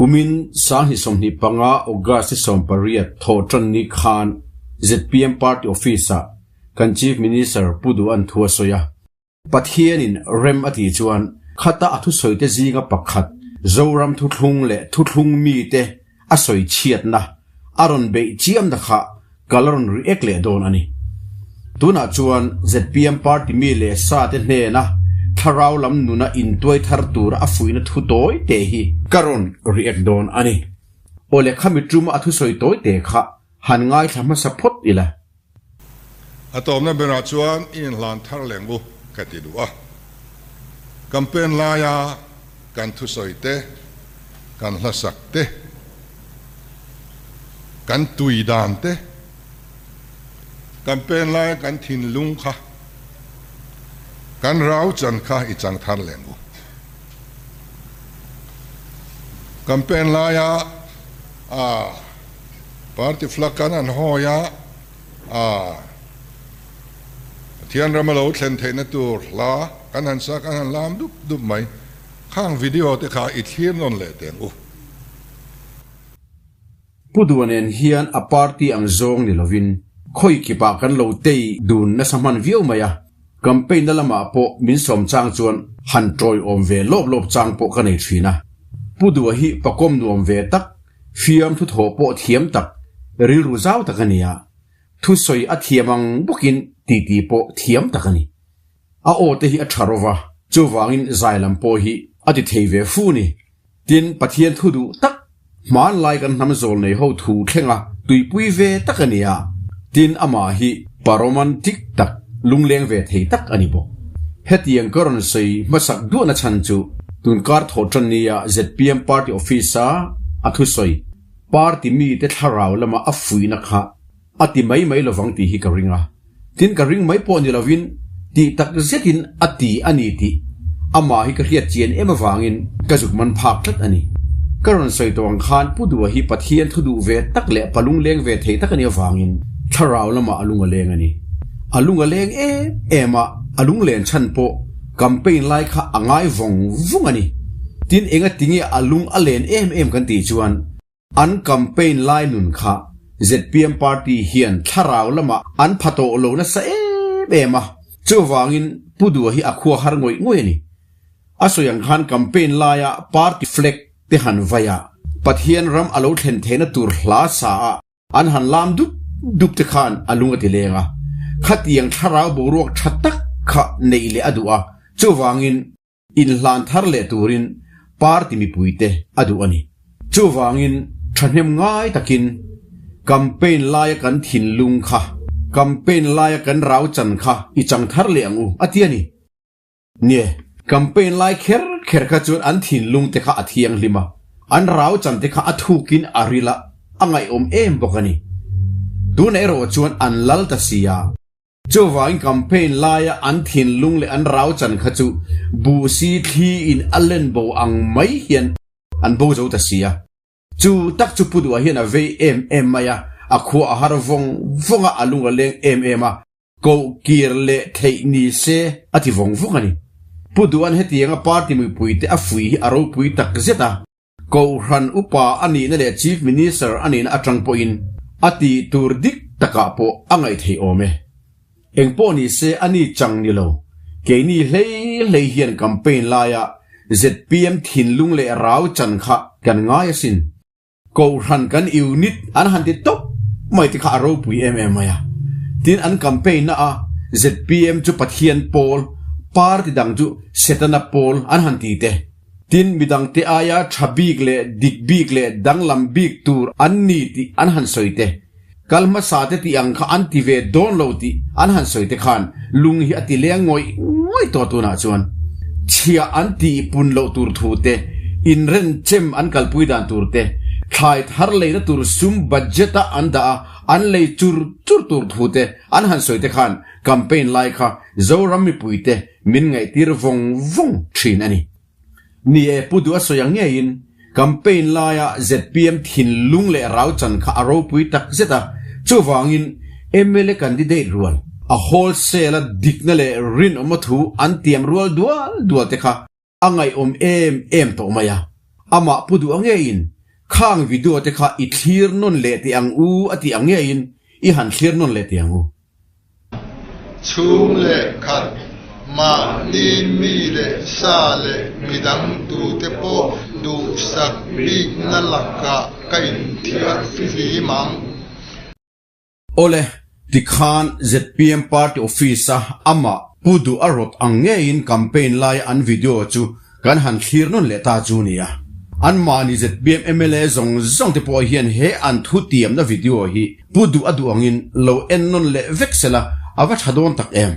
Kumin 2025 August ni 18 thawhtanni khan zpm Party Office-ah kan Chief Minister Pu Duhan thu a sawi a. Pathianin rem a tih chuan khata a thusawite zinga pakhat Zoram thuthlung leh thuthlung mite a sawi chhiatna a rawn beih chiamna kha ka la rawn react leh dawn a ni. Tunah chuan zpm party mi leh sa te hnena thlarau lam nuna intuai thar tura a fuihna thu tawi te hi ka rawn react dawn a ni. Awle khami tuma a thusawi tawi te kha han ngaithla hmasa phawt ila. A tawpna berah chuan i inhlan thar leng u ka ti duh a. Campaign laia kan thusawi te, kan hlasak te, kan tui dan te, campaign laia kan thinlung kha, kan rau chan kha i chang thar leng u. Campaign laia a Party flag kan han hawi a, a Pathian rama lo thlen theihna tur hla kan han sa kan han lam dup dup mai. Khang video te kha i thlir nawn leh teng u. Pu Dua nen hian a party ang zawng ni lovin khawi kipah kan lo tei dun nasa hman viau mai a, campaign na lamah pawh min sawm chang chuan han tawiawm ve lawp lawp chang pawh ka nei thin a. Pu Dua hi pakawm nuam ve tak Fiam thu thawh pawh thiam tak, rilru zau tak a ni a, thusawi a thiam ang bawkin titi pawh thiam tak a ni. A aw te hi a tha rova, chuvangin zai lam pawh hi a ti thei ve fu ni. Tin, Pathian thu duh tak, hmanlai kan hnam zawl nei ho thu thlenga tuipui ve tak a ni a, tin amah hi pa romantic tak, lungleng ve thei tak a ni bawk. Hetiang ka rawn sawi hmasak duahna chhan chu tunkar thawhtan nia zpm party office-a a thusawi party mite thlarau lama a fuihna kha a ti mai mai lovang tih hi ka ring a. Tin ka ring mai pawh ni lovin tih tak zetin a ti a ni tih amah hi ka hriat chian em avangin ka zuk man phak tlat a ni. Ka rawn sawi tawh ang khan Pu Dua hi Pathian thu duh ve tak leh palung leng ve thei tak a nih avangin thlarau lamah a lung a leng a ni. A lung a leng em em a, a lunglen chhan pawh campaign lai kha a ngai vawng vawng a ni. Tin, enga tinge a lung a len em em kan tih chuan an campaign lai nun kha zpm party hian thlarau lamah an pha tawh lo nasa em em a, chuvangin Pu Dua hi a khua har ngawih ngawih a ni. A sawi ang khan campaign laia party flag te han vai a, Pathian ram a lo thlen theihna tur hla sa a, An han lam dup dup te khan a lung a ti leng a, khatiang thlarau boruak tha tak kha neih leh a duh a, chuvangin inhlan thar leh turin party mipuite a duh a ni. Chuvangin thahnem ngai takin campaign laia kan thinlung kha, campaign laia kan rau chan kha i chang thar leh ang u, a ti a ni. Nie, campaign lai kher kher kha chuan an thinlung te kha a thianghlim a, an rau chan te kha a thukin a ril a, a ngaihawm em bawk a ni. Tunah erawh chuan an lal ta si a, chuvangin campaign laia an thinlung leh an rau chan kha chu buh si thli in a len bo ang mai hian an bo zo ta si a. Chu tak chu Pu Duha hian a vei em em mai a, a khua a har vawng vawng a, a lung a leng em em a, Koh kir leh theih ni se a ti vawng vawng a ni. Pu Duan hetianga party mipuite a fuih hi a ropui tak zet a, Kohhran upa a nihna leh Chief Minister a nihna atang pawhin a tih tur dik takah pawh a ngaih theih awm e. Engpawh ni se a ni chang ni lo, keini hlei hlei hian campaign laia zpm thinlung leh rau chan kha kan ngai asin. Kohhran kan unit an han ti tawp mai te kha a ropui em em mai a. Tin an campaign na a zpm chu Pathian pawl, party dang chu Setana pawl an han ti te. Tin midang te aia tha bik leh dik bik leh danglam bik tur an ni tih an han sawi te. Kal hmasa te tih ang kha an ti ve dawn lo tih an han sawi te khan lung hi a ti leng ngawih ngawih tawh tunah chuan chhia an tih pun loh tur thu te, inren chem an kalpui dan tur te, thlai thar leina tur sum budget a an dah a an lei chur chur tur thu te an han sawi te khan campaign lai kha Zoram mipui te min ngaihtir vawng vawng thin a ni. Ni e, Pu Duh a sawi ang ngeiin campaign laia zpm thinlung leh rau chan kha a ropui tak zet a, chuvangin mla candidate rual, a wholesale a dikna leh rinawma thu an tiam rual dual dual te kha a ngaihawm em em tawh mai a. Amah pu duh a ngeiin khang video te kha i thlir nawn leh teh ang u a tih ang ngeiin i han thlir nawn leh teh ang u. Chhung leh khat, mahni mi leh sa leh midang tute pawh duhsak bikna lakah ka inthiar fihlim ang. Awle, tikhan zpm party office-a amah Pu Duh a rawt ang ngeiin campaign laia an video chu kan han thlir nawn leh ta chu nia. Anmahni zpm mla zawng zawng te pawh hian he an thutiamna video hi Pu Duh a duh angin lo en nawn leh vek sela a va tha dawn tak em.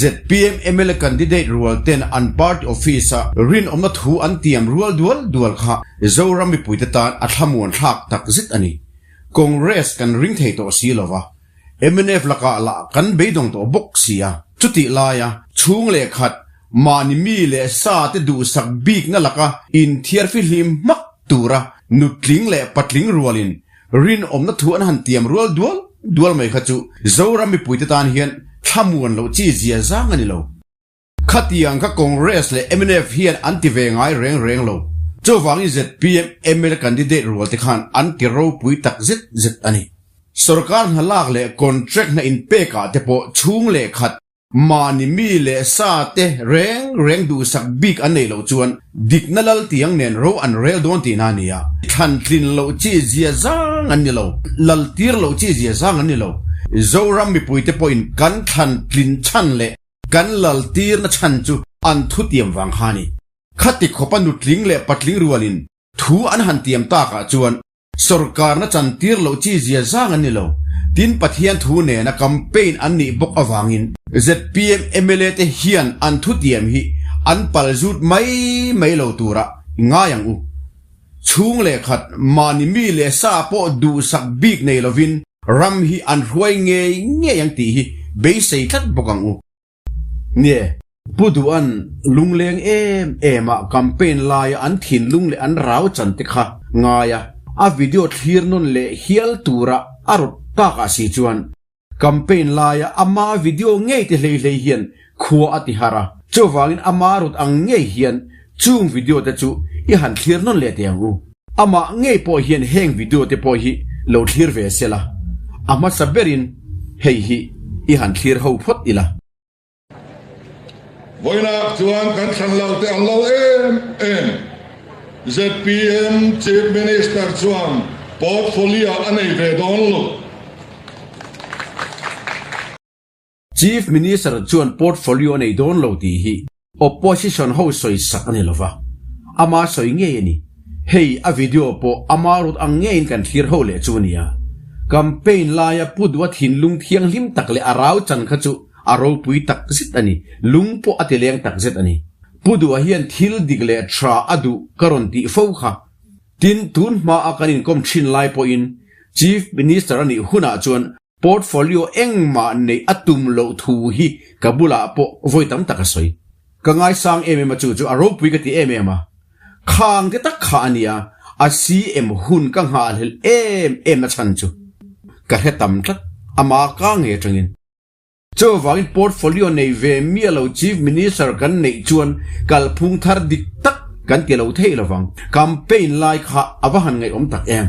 Zpm mla candidate rual ten an party office-a rinawmna thu an tiam rual dual dual kha Zoram mipuite tan a thlamuan thlak tak zet a ni. Congress kan ring thei tawh si lo va, mnf lakah lah kan beidawng tawh bawk si a. Chutih laia chhung leh khat mahni mi leh sa te duhsak bikna laka inthiarfihlim hmak tura nutling leh patling rualin Rinawmna thu an han tiam rual dual dual mai kha chu Zoram mipuite tan hian thlamuan loh chi zia zang a ni lo. Khatiang kha Congress leh mnf hian an ti ve ngai reng reng lo. Chuvangin zpm mla candidate rual te khan an ti ropui tak zet zet a ni. Sorkar hna lak leh contract hna inpekah te pawh chhung leh khat Mahni mi leh sa te reng reng duhsak bik an neih loh chuan dikna lal tiang nen ro an rel dawn tihna a ni a. Thlan tlin loh chi zia zang an ni lo, lal tir loh chi zia zang an ni lo. Zoram mipuite pawhin kan thlan tlin chhan leh kan lal tirna chhan chu an thutiam vang kha a ni. Khati khawpa nutling leh patling rualin thu an han tiam takah chuan Sorkarna chantir loh chi zia zang an ni lo. Tin Pathian thu nena campaign an nih bawk avangin zpm mla te hian an thutiam hi an pal zut mai mai lo tura ngai ang u. Chhung leh khat mahni mi leh sa pawh duhsak bik nei lovin ram hi an hruai ngei ngei ang tih hi beisei tlat bawk ang u. Nie, Pu Duhan lungleng em em a campaign laia an thinlung leh an rau chan te kha ngai a, a video thlir nawn leh hial tura a rawt takah si chuan campaign laia ama video ngei te hlei hlei hian khua a ti har a, chuvangin ama rawt ang ngei hian chung video te chu i han thlir nawn leh teh ang u. Amah ngei pawh hian heng video te pawh hi lo thlir ve sela, a hmasa berin hei hi i han thlir ho phawt ila. Vawinak chuan kan thlan lo te an lo em em. Zpm Chief Minister chuan portfolio a nei ve dawn lo. Chief Minister chuan portfolio a nei dawn lo tih hi Opposition ho sawi sak a ni lova, ama sawi ngei a ni. Hei a video pawh ama rut ang ngeiin kan thlir ho leh chu a nia. Campaign laia Pu Dua thinlung thianghlim tak leh a rau chan kha chu a ropui tak zet a ni, lung pawh a ti leng tak zet a ni. Pu Dua hian thil dik leh tha a duh ka rawn tih fo kha. Tin, tun hmaa kan inkawm thin lai pawhin Chief Minister a nih hunah chuan Portfolio engmah neih a tum loh thu hi ka bulah pawh vawi tam tak a sawi. Ka ngaisang em em a chu chu a ropui ka ti em em a. Khang te tak kha a nia, a CM hun ka nghahhlelh em em na chhan chu ka hre tam tlat, ama ka nge atangin. Chuvangin portfolio nei ve miah lo Chief Minister kan neih chuan kalphung thar dik tak kan ti lo thei lovang. Campaign lai kha a va han ngaihawm tak em.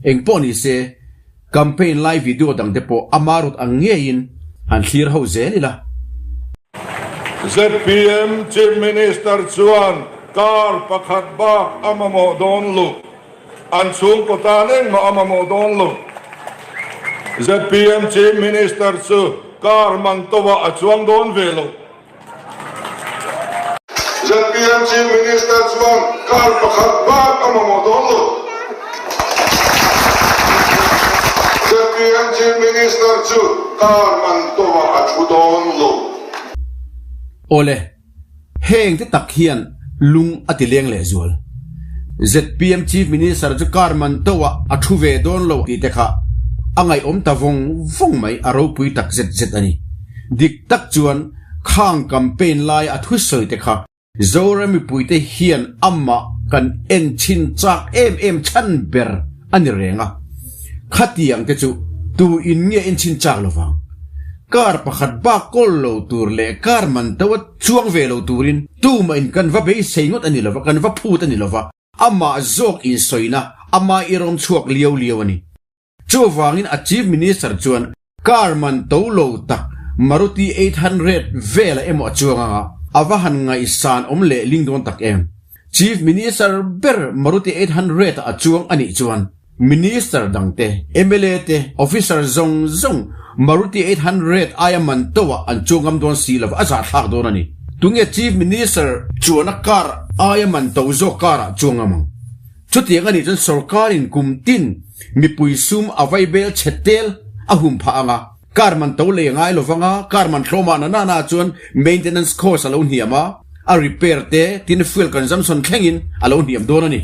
Engpawh ni se. Campaign lai video dang te pawh ama rut ang ngeiin han thlir ho zel ila. Zpm Chief Minister chuan car pakhat bak a mamawh dawn lo, an chhungkaw tan engmah a mamawh dawn lo. Zpm Chief Minister chu car man tawah a chuang dawn ve lo. Zpm Chief Minister chuan car pakhat bak a mamawh dawn lo. Zpm Chief Minister chu car man tawhah a thu dawn lo. Awle, heng te tak hian lung a ti leng leh zual. Zpm Chief Minister chu car man tawhah a thu ve dawn lo tih te kha a ngaihawm ta vawng vawng mai, a ropui tak zet zet a ni. Dik tak chuan khang campaign lai a thusawi te kha Zoram mipuite hian amah kan en chhin chak em em chhan ber a ni reng a. Khatiang te chu tu in nge en chhin chak lovang. Car pakhat bak kawl lo tur leh car man to a chuang ve lo turin tumah in kan va beisei ngawt a ni lova, kan va phut a ni lova. Amah zawk insawina ama irawm chhuak liau liau a ni. Chuvangin a Chief Minister chuan car man to lo tak Maruti 800 vela emaw a chuang anga a va han ngaihsan awm leh ling dawn tak em. Chief Minister ber Maruti 800 ah a chuang a nih chuan Minister dangte, mla te, Officer zawng zawng Maruti 800 aia man to ah an chuang ngam dawn si lova a zahthlak dawn a ni. Tunge Chief Minister chuana car aia man to zawk car ah chuang ngam ang? Chutiang a nih chuan sorkarin kum tin mipui sum a vaibel chhe tel a hum phah ang a, car man to lei a ngai lo vang a, car man tlawmah na nana chuan maintenance cost a lo hniam a, a repair te tin fuel consumption thlengin a lo hniam dawn a ni.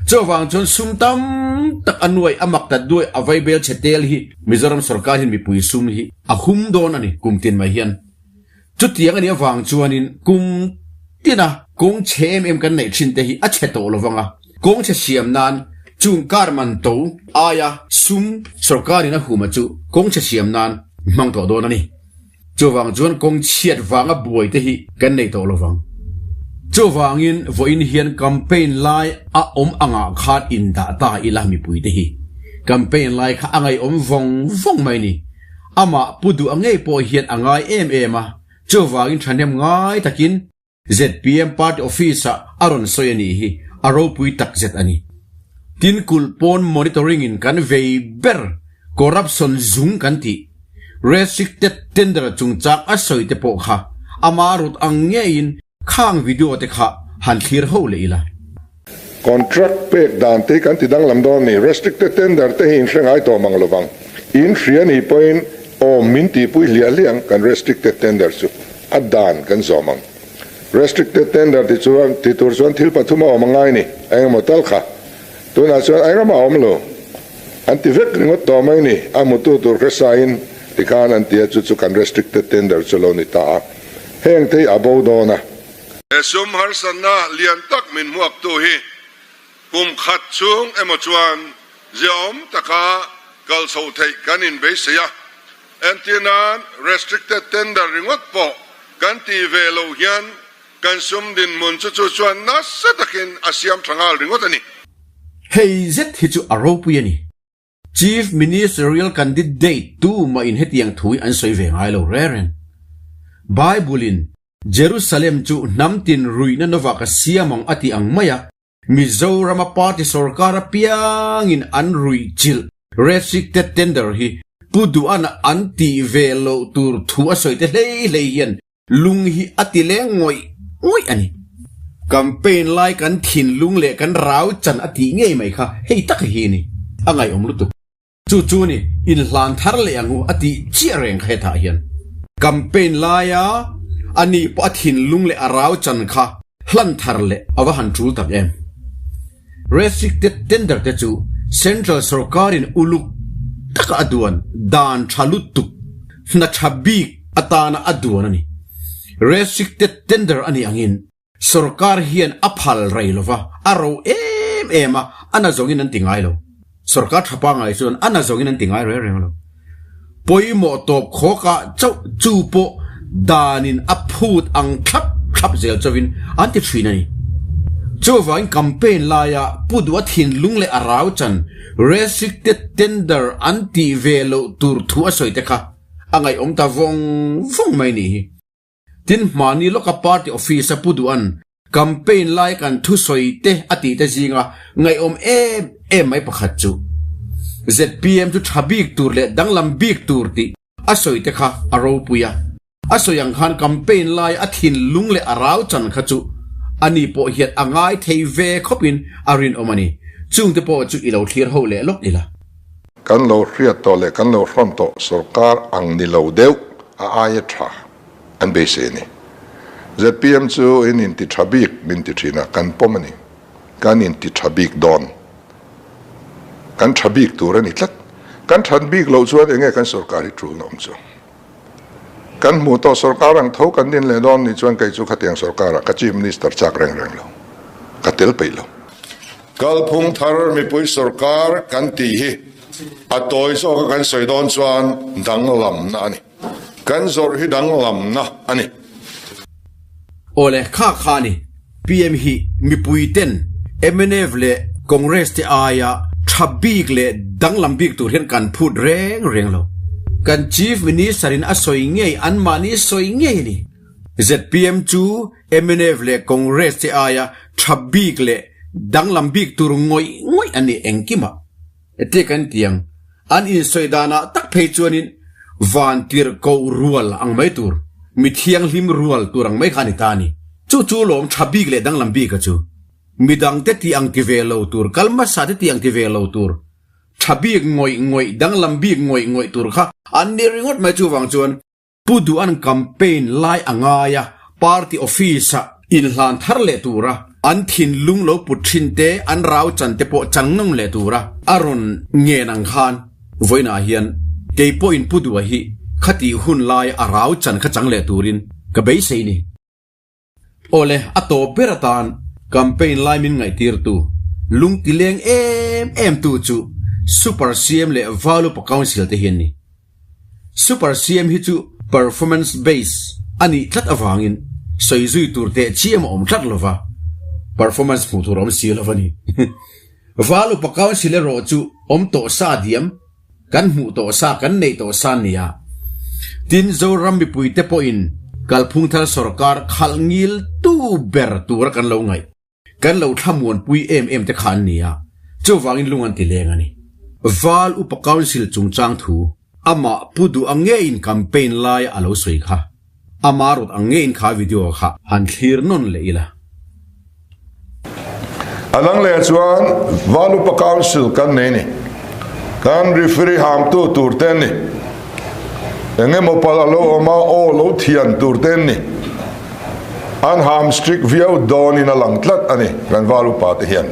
Chuvang chuan sum tam tak a nuai a mak ta duai a vaibel chhe tel hi Mizoram sorkar hian mipui sum hi a hum dawn a ni kum tin mai hian. Chutiang a nih avang chuanin kum tina kawng chhe em em kan neih thin te hi a chhe tawh lo vang a, kawng chhe siam nan chung car man to aia sum sorkarin a huma chu kawng chhe siam nan hmang tawh dawn a ni. Chuvang chuan kawng chhiat vanga buai te hi kan nei tawh lo vang. Chuvangin vawiin hian campaign lai a awm angah khan indah ta ila mipui te hi campaign lai kha a ngaihawm vawng vawng mai ni. Amah pu duh a ngei pawh hian a ngai em em a, chuvangin thahnem ngai takin zpm party office-ah a rawn sawi a nih hi a ropui takzet a ni. Tin kulh pawn monitoring in kan vei ber corruption zung kan tih restricted tender chungchang a sawi te pawh kha ama rut ang ngeiin khang video te kha han thlir ho leh ila. Contract pek dan te hi kan ti danglam dawn a ni. Restricted tender te hi in hre ngai tawh mang lovang. In hria ni pawhin awm min tihpui hliah hliah ang kan restricted tender chu a dan kan zawm ang. Restricted tender ti chuan ti tur chuan thil pathum a awm a ngai ni. Eng emaw tal kha tunah chuan eng emaw a awm lo. An ti vek ringawt tawh mai ni. A hmutu tur hre sain tikhan an ti a chu chu kan restricted tender chu lo ni ta a. Heng te hi a bo dawn a. He sum harsatna lian tak min hmuaktu hi kum khat chhung emaw chuan ziaawm taka kal chho theih kan inbeisei a. Entir nan restricted tender ringawt pawh kan tih ve loh hian kan sum dinhmun chu chu chuan nasa takin a siam tha nghal ringawt a ni. Hei zet hi chu a ropui a ni. Chief Ministerial Candidate tu mah in hetiang thu hi an sawi ve ngai lo reng reng. Bible in Jerusalem chu hnam tin ruihna nova ka siam ang a ti ang mai a, Mizorama party sorkar apiangin an ruih chilh restricted tender hi Pu Duhana an tih ve loh tur thu a sawi te hlei hlei hian Lung hi a ti leng ngawih ngawih a ni. Campaign lai kan thinlung leh kan rau chan a tih ngei mai kha hei tak hi a ni. A ngaihawm lutuk. Chu chu ni, inhlan thar leh ang u a tih chiah reng kha hetah hian. Campaign laia a nih pawh a thinlung leh a rau chan kha hlan thar leh a va han tul tak em. Restricted tender te chu Central sorkarin uluk taka a duan dan tha lutuk hna tha bik atana a duan a ni. Restricted tender a nih angin sorkar hian a phal rei lova, a ro em em a, a na zawngin an ti ngai lo. Sorkar tha pangngai chuan a na zawngin an ti ngai reng reng lo. Pawimawh tawp khawkah chauh chu pawh danin a phut ang thlap thlap zel chauhin an ti thin a ni. Chuvangin campaign laia Pu Duha thinlung leh a rau chan restricted tender an tih ve loh tur thu a sawi te kha a ngaihawm ta vawng vawng mai nih hi. Tin hmani lawka party office a pu duh an campaign lai kan thusawi te a tih te zinga ngaihawm em em mai pakhat chu zpm chu tha bik tur leh danglam bik tur tih a sawi te kha a ropui a, a sawi ang khan campaign lai a thinlung leh a rau chan kha chu ani pawh hian a ngai thei ve khawpin a rinawm a ni. Chungte pawh chu i lo thlir ho leh lawk ila. Kan lo hriat tawh leh kan lo hrawn tawh sorkar ang ni lo deuh a aia tha an beisei a ni. Zpm chu in inti tha bik min ti thin a, kan pawm a ni. Kan inti tha bik dawn. Kan tha bik tur a ni tlat. Kan that bik loh chuan enge kan sorkar hi tul na awm chu. Kan hmuh tawh sorkar ang tho kan din leh dawn nih chuan kei chu khatiang sorkarah ka Chief Minister chak reng reng lo. Ka tel peih lo. Kalphung thar mipui sorkar kan tih hi a tawi zawka kan sawi dawn chuan danglamna a ni. Kan zawrh hi danglamna a ni. Awle, kha kha a ni. PM hi mipui ten Mnf leh Congress te aia tha bik leh danglam bik tur hian kan phut reng reng lo. Kan Chief Minister in a sawi ngei anmahni sawi ngei a ni. Zpm chu mnf leh Congress te aia tha bik leh danglam bik tur ngawih ngawih a ni engkimah. Heti kan ti ang, an insawi danah tak phei chuanin van tirhkoh rual ang mai tur, mi thianghlim rual tur ang mai kha a ni ta a ni. Chu chu lawm tha bik leh danglam bika chu. Midangte tih ang ti ve lo tur, kal hmasa te tih ang ti ve lo tur, tha bik ngawih ngawih, danglam bik ngawih ngawih tur kha an ni ringawt mai chuvang chuan Pu Duhan campaign lai a ngai a, party office-ah inhlan thar leh tura an thinlung lo put thin te, an rau chan te pawh chang nawm leh tura a rawn ngen ang khan vawiinah hian kei pawhin Pu Duha hi khatih hun lai a rau chan kha chang leh turin ka beisei ni. Awle, a tawp ber atan campaign lai min ngaihtirtu, lungti leng em em tu chu Super CM leh Valupa Council te hi an ni. Super CM hi chu performance base a nih tlat avangin sawi zui tur teh chiam a awm tlat lova, performance hmuh tur a awm si lo a ni. Valupa Council erawh chu awm tawh sa diam. Kan hmuh tawh sa, kan neih tawh sa nia. Tin, Zoram mipuite pawhin kalphung thar sorkar khalh ngil tu ber tura kan lo ngaih, kan lo thlamuanpui em em te kha an ni a, chuvangin lung an ti leng a ni. Val Upa Council chungchang thu, amah Pu Duh ang ngeiin campaign laia a lo sawi kha, ama rawt ang ngeiin kha video kha han thlir nawn leh ila. A dang leh chuan Val Upa Council kan nei ni. Kan referee hamtu tur te an ni. Eng emaw palh a lo awm a, aw lo thian tur te an ni. An ham strict viau dawnin a lang tlat a ni kan Val Upa te hian.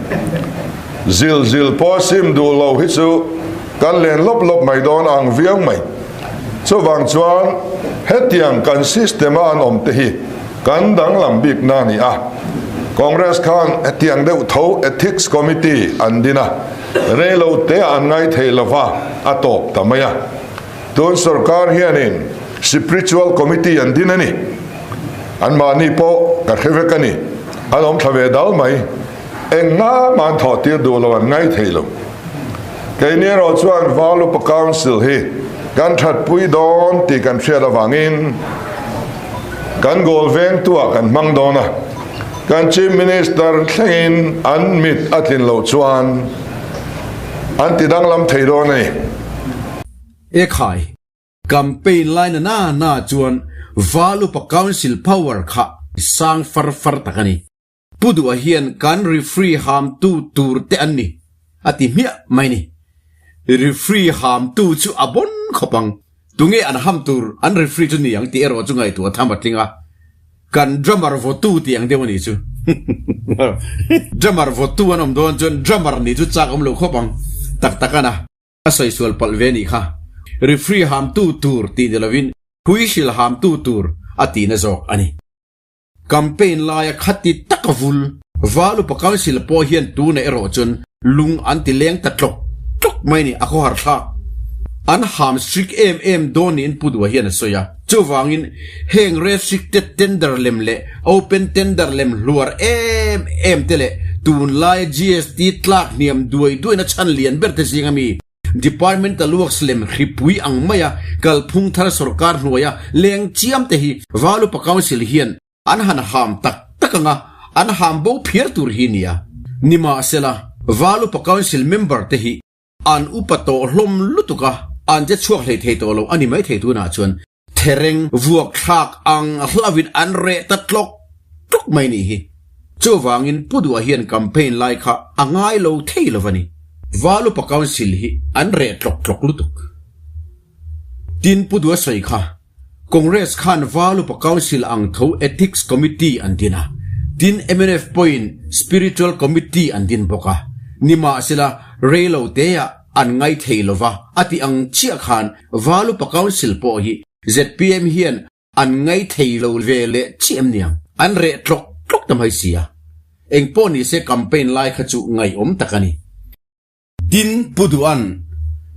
Zil zil pawh a sim duh lo hi chu kan len lawp lawp mai dawn a ang viau mai. Chuvang chuan hetiang kan system a an awm te hi Kan danglam bikna a ni a, Congress khan hetiang deuh tho Ethics Committee an din a, rei lo te ah an ngai thei lova a tawp ta mai a. Tun sorkar hianin Spiritual Committee an din a ni. Anmahni pawh ka hre vek a ni, an awm thla ve dal mai. Engmah mah an thawh tir duh lo, an ngai thei lo. Keini erawh chuan Val Upa Council hi kan thatpui dawn tih kan hriat avangin kan goal vengtuah kan hmang dawn a, kan Chief Minister thlengin an mit a tlin loh chuan an ti danglam thei dawn a ni. Ekhai, campaign lai na na na chuan Val Upa Council power kha sang far far tak a ni. Pu Duha hian kan referee hamtu tur te an ni, a ti hmiah mai ni. Referee hamtu chu a bon khawp ang. Tunge an ham tur an referee chu ni ang tih erawh chu ngaihtuah tham a tling a. Kan drummer vawtu tih ang deuh a nih chu. Drummer vawtu an awm dawn chuan drummer nih chu chak awm lo khawp ang. Tak tak a na. A sawi sual palh ve nih kha. Referee hamtu tur tih ni lovin huihrilh hamtu tur a tihna zawk a ni. Campaign laia khati taka vul Val Upa Council pawh hian tuna erawh chuan lung an ti leng ta tlawk tlawk mai ni, a khawhar thlak. An ham strict em em dawn niin Pu Dua hian a sawi a. Chuvangin heng restricted tender lem leh open tender lem hluar em em te leh tunlaia GST tlak hniam duai duaina chhan lian ber te zinga mi Departmental works lem hripui ang maia kalphung thar sorkar hnuaia leng chiam te hi Val Upa Council hian an han ham tak tak anga an ham bo phiar tur hi nia. Nimahsela, Val Upa Council member te hi an upa tawh hlawm lutuk a, an che chhuak hlei thei tawh lo a ni maithei tunah chuan thereng vuak thlak ang hlauhin an reh ta tlawk tlawk mai nih hi. Chuvangin Pu Duha hian campaign lai kha a ngai lo thei lo va ni. Val Upa Council hi an reh tlawk tlawk lutuk. Tin Pu Duha sawi kha Congress khan Val Upa Council ang tho Ethics Committee an din a, tin mnf pawhin Spiritual Committee an din bawk a. Nimahsela rei lo teah An ngai thei lova a tih ang chiah khan Val Upa Council pawh hi zpm hian an ngai thei lo ve leh chiah em niang? An reh tlawk tlawk ta mai sia. Engpawh ni se campaign lai kha chu ngaihawm tak a ni. Tin, Pu Duhan,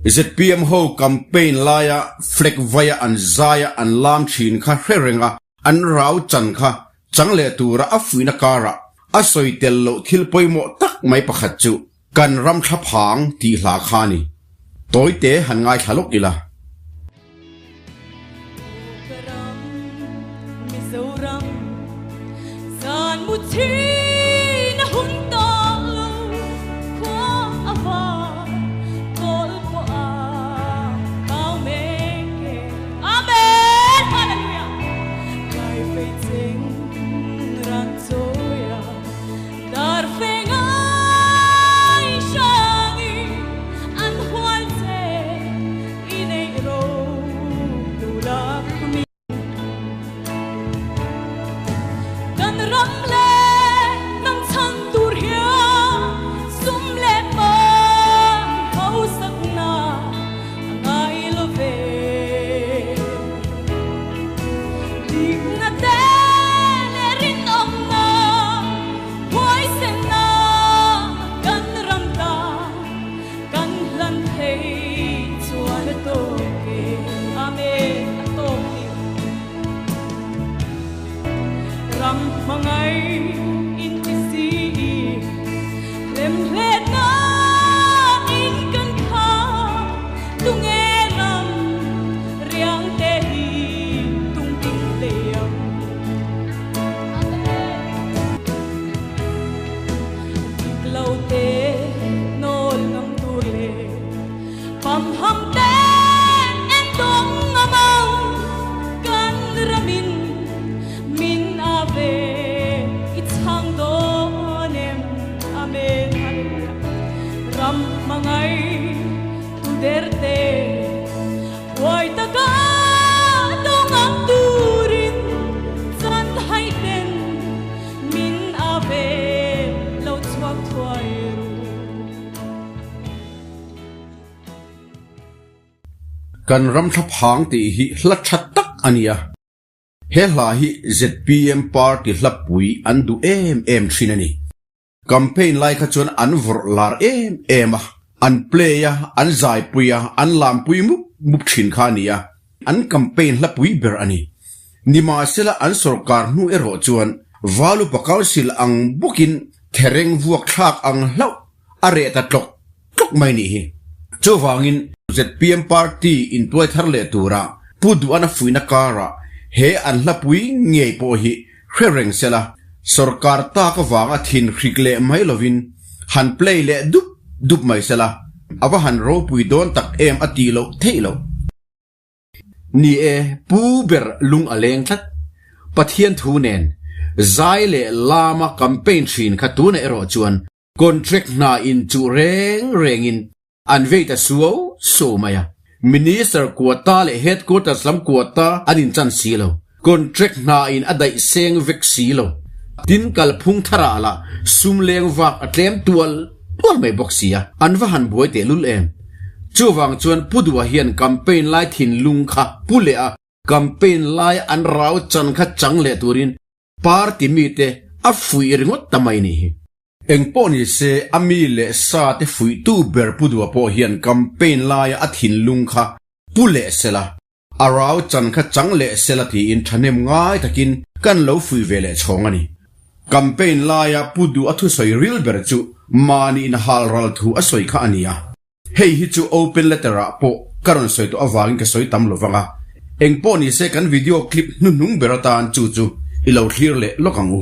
zpm ho campaign laia flag vaia an zaia an lam thin kha hre reng a, an rau chan kha chang leh tura a fuihna karah. A sawi tel loh thil pawimawh tak mai pakhat chu kan ram thlaphang tih hla kha a ni. Tawite han ngaithla lawk ila. Kan ram thlaphang tih hi hla tha tak a nia. He hla hi zpm party hlapui an duh em em thin a ni. Campaign lai kha chuan an vawrh lar em em a, an play a, an zaipui a, an lampui mup mup thin kha a ni a, an campaign hlapui ber a ni. Nimahsela an sorkar hnu erawh chuan Valupa Council ang bawkin thereng vuak thlak ang hlauh a reh ta tlawk tlawk mai nih hi. Chuvangin zpm party intuai thar leh tura Pu Duhana fuihna karah he an hlapui ngei pawh hi hre reng sela, sorkar tak avanga thin hrik leh mai lovin han play leh dup dup mai sela, a va han ropui dawn tak em a tih loh theih loh. Ni e, pu ber lung a leng tlat. Pathian thu nen zai leh lama campaign thin kha tunah erawh chuan Contract hna in chuh reng rengin an vei ta suau suau mai a. Minister quota leh Headquarters lam quota an inchan si lo. Contract hna in a daih seng vek si lo. Tin kalphung tharah lah sum leng vak a tlem tual tual mai bawk si a. An va han buai tehlul em. Chuvang chuan Pu Dua hian campaign lai thinlung kha pu leh a campaign lai an rau chan kha chang leh turin Party mite a fuih ringawt ta mai ni hi. Engpawh ni se a mi leh sa te fuihtu ber Pu Dua pawh hian campaign laia a thinlung kha pu leh sela, a rau chan kha chang leh sela tiin thahnem ngai takin kan lo fuih ve leh chhawng a ni. Campaign laia Pu Dua thusawi ril ber chu mahni inhal ral thu a sawi kha a ni a. Hei hi chu open letter ah pawh ka rawn sawi tawh avangin ka sawi tam lo vang a, engpawh ni se kan video clip hnuhnung ber atan chu chu i lo thlir leh lawk ang u.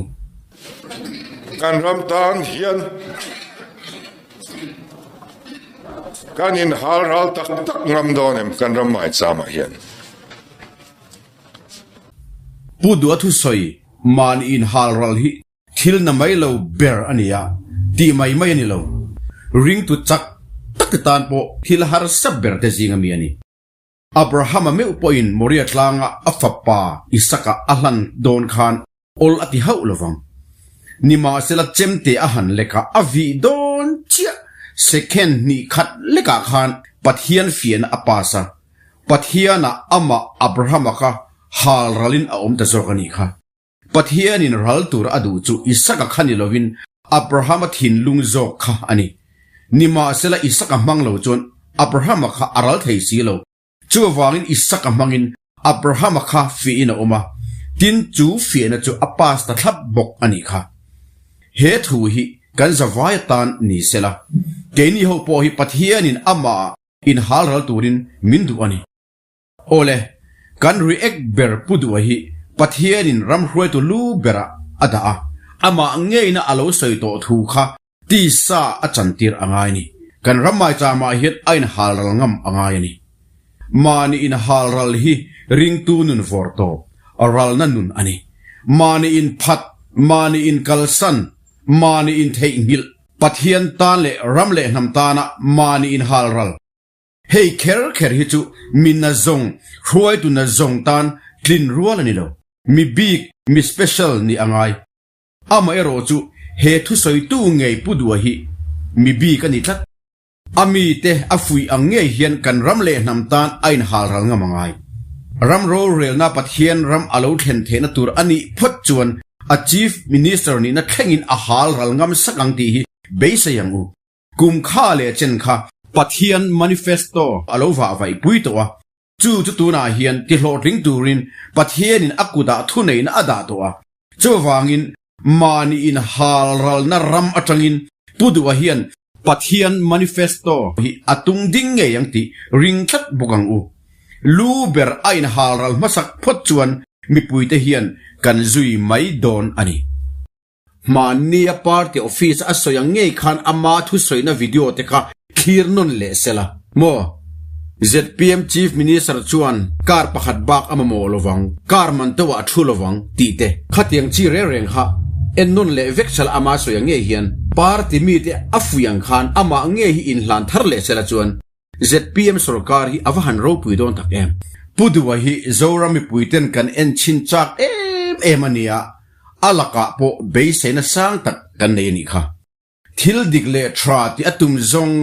Kan ram tan hian kan inhal ral tak tak ngam dawn em kan ram maicham ah hian. Pu Dua thusawi mahni inhal ral hi Thil na mai lo ber a ni a, tih mai mai a ni lo. Ringtu chak tak te tan pawh thil harsa ber te zing a mi a ni. Abrahama meuh pawhin Moria tlanga a fapa Isaka a hlan dawn khan awl a ti hauh lo vang. Nimahsela chemte a han lek a, a vih dawn chiah second hnih khat lekah khan Pathian fiahna a pass a, Pathianah amah Abrahama kha hal ralin a awm ta zawk a nih kha. Pathianin ral tur a duh chu Isaka kha ni lovin Abrahama thinlung zawk kha a ni. Nimahsela Isaka hmang lo chuan Abrahama kha a ral thei si lo. Chuvangin Isaka hmangin Abrahama kha fiahin a awm a, tin chu fiahna chu a pass ta thlap bawk a nih kha. He thu hi kan zavai atan ni sela, keini ho pawh hi Pathianin amah inhal ral turin min duh a ni. Awle, kan react ber Pu Duha hi Pathianin ram hruaitu lu berah a dah a, amah ngeina a lo sawi tawh thu kha tisa a chantir a ngai a ni. Kan ram maicham-ah hian a inhal ral ngam a ngai a ni. Mahni inhal ral hi ringtu nun vawr tawp, ralna nun a ni. Mahni inphat, mahni inkalsan, mahni intheihnghilh, Pathian tan leh ram leh hnam tana mahni inhal ral. Hei kher kher hi chu mi nazawng, hruaitu nazawng tan tlin rual a ni lo. Mi bik, mi special nih a ngai. Amaherawh chu he thusawitu ngei Pu Dua hi mi bik a ni tlat. A mite a fuih ang ngei hian kan ram leh hnam tan a inhal ral ngam a ngai. Ram rorelna Pathian ram a lo thlen theihna tur a nih phawt chuan a Chief Minister nihna thlengin a hal ral ngam sak ang tih hi beisei ang u. Kum kha leh chen kha Pathian manifesto a lo vah vaih pui tawh a, chu chu tunah hian ti hlawhtling turin Pathianin a kutah thuneihna a dah tawh a. Chuvangin mahni inhal ralna ram atangin Pu Duha hian Pathian manifesto hi a tung ding ngei ang tih ring tlat bawk ang u. Lu ber a inhal ral hmasak phawt chuan mipuite hian kan zui mai dawn a ni. Hmannia party office a sawi ang ngei khan ama thusawina video te kha thlir nawn leh sela maw? Zpm Chief Minister chuan car pakhat bak a mamawh lovang, car man teuh ah a thu lovang tih te khatiang chi reng reng kha en nawn leh vek sela ama sawi ang ngei hian party mite a fuih ang khan amah ngei hi inhlan thar leh sela chuan Zpm sorkar hi a va han ropui dawn tak em? Pu Duha hi Zoram mipuiten kan en chhin chak em em a nia, a lakah pawh beiseina sang tak kan nei a nih kha. Thil dik leh tha tih a tum zawng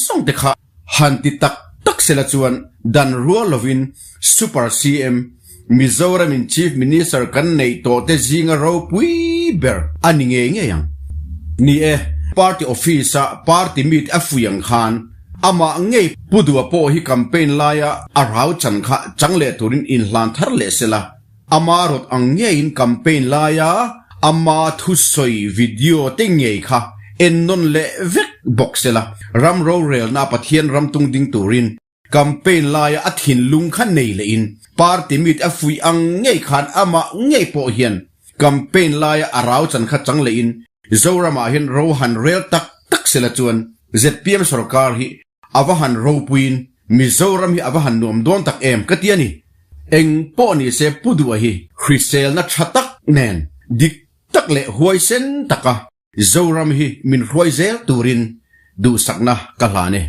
zawng te kha han ti tak tak sela chuan dan rual lovin Super CM, Mizoramin Chief Minister kan neih tawh te zinga ropui ber a ni ngei ngei ang. Ni e, party office-a party mite a fuih ang khan amah ngei Pu Duha pawh hi campaign laia a rau chan kha chang leh turin inhlan thar leh sela, ama rawt ang ngeiin campaign laia ama thusawi video te ngei kha ennawn leh vek bawk sela, ram rorelna Pathian ram tung ding turin Campaign laia a thinlung kha nei lehin party mite a fuih ang ngei khan amah ngei pawh hian campaign laia a rau chan kha chang lehin Zoramah hian ro han rel tak tak sela chuan zpm sorkar hi a va han ropuiin Mizoram hi a va han nuam dawn tak em ka ti a ni. Eng pawh ni se Pu Duha hi hriselna tha tak nen dik tak leh huaisen taka Zoram hi min hruai zel turin duhsakna ka hlan e.